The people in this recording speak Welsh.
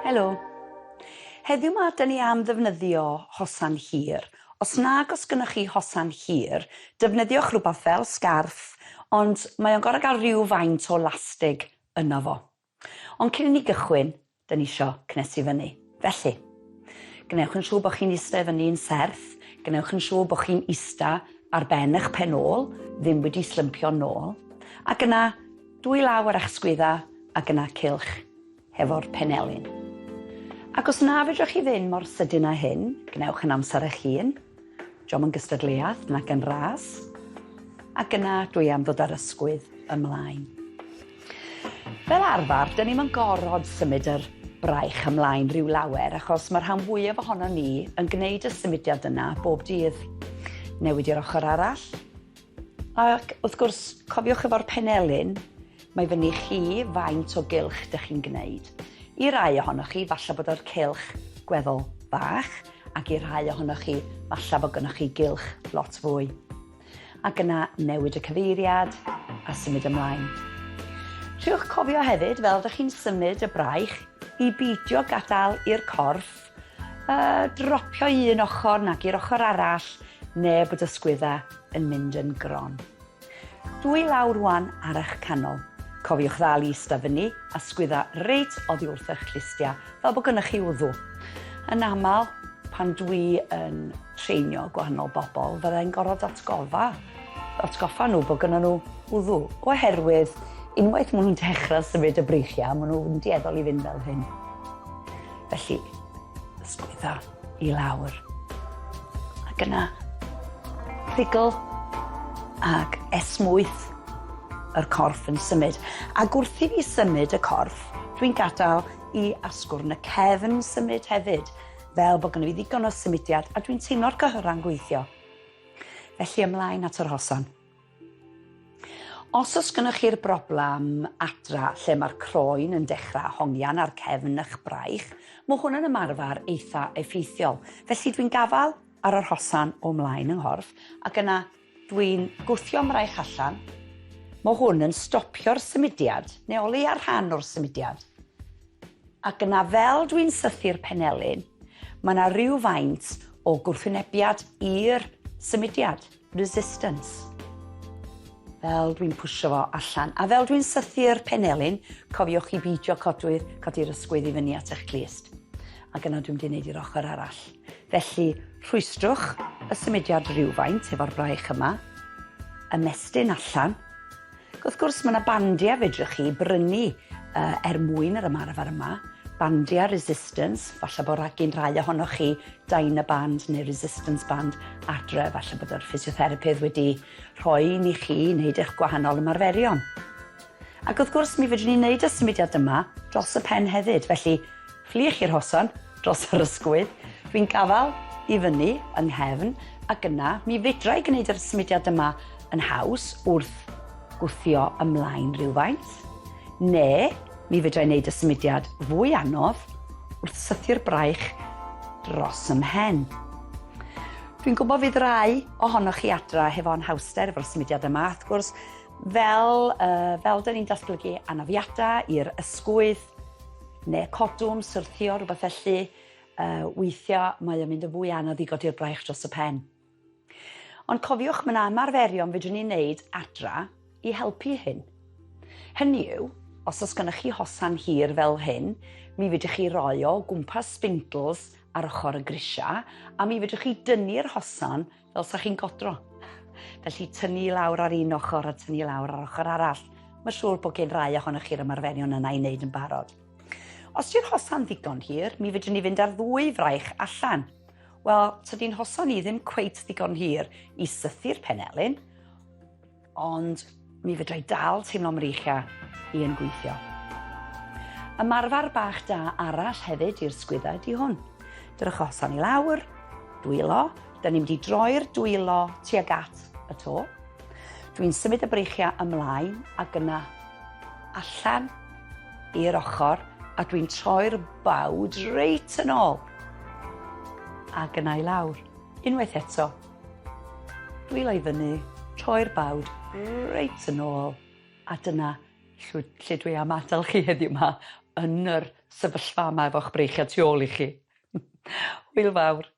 Helo. Heddiw 'ma 'dyn ni am ddefnyddio hosan hir. Os nag os gynnoch chi hosan hir, defnyddiwch rhywbeth fel sgarff, ond mae o'n gor'o' ga'l rhyw faint o lastig yno fo. Ond cyn i ni gychwyn, 'dyn ni isio cnesu fyny. Felly, gwnewch yn siŵr bod chi'n ista i fyny'n serth, gwnewch yn siŵr bod chi'n ista ar ben eich pen ôl, ddim wedi slympio nôl, ac yna dwy law ar eich sgwydda ac yna cylch hefo'r penelin. Ac os na fedrwch chi fynd mor sydyn â hyn, gwnewch yn amser eich hun. Dio'm yn gystadleuaeth nac yn ras. Ac yna dwi am ddod â'r ysgwydd ymlaen. Fel arfer, dyn ni'm yn gorfod symud yr braich ymlaen rhyw lawer achos mae'r rhan fwyaf ohono ni yn gwneud y symudiad yna bob dydd. Newid i'r ochr arall. Ac wrth gwrs, cofiwch efo'r penelin, mae fyny chi faint o gylch dych chi'n gwneud. I rai ohonoch chi, falle bod o'r cylch gweddol bach, ac i rhai ohonoch chi, falle bod gynnwch chi gylch lot fwy. Ac yna newid y cyfeiriad a symud ymlaen. Triwch cofio hefyd, fel ydych chi'n symud y braich, i beidio gadael i'r corff uh, dropio i un ochr nag i'r ochr arall, neu bod y sgwydda yn mynd yn gron. Dwy lawr rwan ar eich canol. Cofiwch ddal i ista fyny a sgwydda reit oddi wrth eich clustia fel bod gynnoch chi wddw. Yn aml, pan dwi yn treinio gwahanol bobl, fyddai'n gorfod atgoffa, atgoffa nhw bod gynnon nhw wddw, oherwydd unwaith maen nhw'n dechrau symud y breichiau, maen nhw'n dueddol i fynd fel hyn. Felly, ysgwydda i lawr. Ac yna, rhugl ac esmwyth yr corff yn symud. Ac wrth i fi symud y corff, dwi'n gadael i asgwrn y cefn symud hefyd, fel bod gynno fi ddigon o symudiad a dwi'n teimlo'r cyhyrau'n gweithio. Felly ymlaen at yr hosan. Os oes gynnoch chi'r broblem adra lle mae'r croen yn dechrau hongian ar cefn eich braich, mae hwn yn ymarfer eitha effeithiol. Felly dwi'n gafael ar yr hosan o mlaen yng nghorff ac yna dwi'n gwthio mraich allan. Mae hwn yn stopio'r symudiad, neu o leia rhan o'r symudiad. Ac yna fel dwi'n sythu'r penelin, mae yna rywfaint o gwrthwynebiad i'r symudiad. Resistance. Fel dwi'n pwsio fo allan. A fel dwi'n sythu'r penelin, cofiwch i beidio codwyr, codi'r ysgwydd i fyny at eich clust. Ac yna dwi'n mynd i wneud i'r ochr arall. Felly, rhwystrwch y symudiad rhywfaint efo'r braich yma, ymestyn allan, Ac wrth gwrs, mae yna bandiau fedrwch chi brynu uh, er mwyn yr ymarfer yma. Bandiau resistance, falle bod rhagyn rhai ohonoch chi Dynaband neu resistance band adre, falle bod yr ffisiotherapydd wedi rhoi un i chi i wneud eich gwahanol ymarferion. Ac wrth gwrs, mi fedrwn ni wneud y symudiad yma dros y pen hefyd, felly fflych i'r hosan dros yr ysgwydd, dwi'n gafael i fyny yng nghefn ac yna mi fedra i gwneud yr symudiad yma yn haws wrth gwthio ymlaen rhywfaint, neu mi fedra i wneud y symudiad fwy anodd wrth sythu'r braich dros 'y mhen. Dwi'n gwybod fydd rai ohonoch chi adra hefo anhawster efo'r symudiad yma, wrth gwrs, fel, uh, fel dyn ni'n datblygu anafiadau i'r ysgwydd, neu codwm, syrthio, rhywbeth felly, uh, weithiau mae o'n mynd yn fwy anodd i godi'r braich dros y pen. Ond cofiwch, mae yna ymarferion fedrwn ni wneud adra i helpu hyn. Hynny yw, os oes gennych chi hosan hir fel hyn, mi fedrwch chi roi o gwmpas spindles ar ochr y grisiau, a mi fedrwch chi dynnu'r hosan fel sa chi'n godro. Felly tynnu i lawr ar un ochr a tynnu i lawr ar ochr arall. Mae'n siŵr bod gen rai ohonoch chi'r ymarferion yna i wneud yn barod. Os di'r hosan ddigon hir, mi fedrwn ni fynd ar ddwy fraich allan. Wel, tydi'n hosan i ddim cweit ddigon hir i sythu'r penelin, ond mi fedra i dal teimlo mreichiau i yn gweithio. Ymarfer bach da arall hefyd i'r sgwydda ydy hwn. Dyrwch hosan i lawr, dwylo, da ni'n mynd i droi'r dwylo tuag at y to. Dwi'n symud y breichiau ymlaen ac yna allan i'r ochr a dwi'n troi'r bawd reit yn ôl. Ac yna i lawr. Unwaith eto. Dwylo i fyny, troi'r bawd reit yn ôl. A dyna lle dwi am adael chi heddiw 'ma. yn yr sefyllfa yma efo'ch breichiau tu ôl i chi. Hwyl fawr.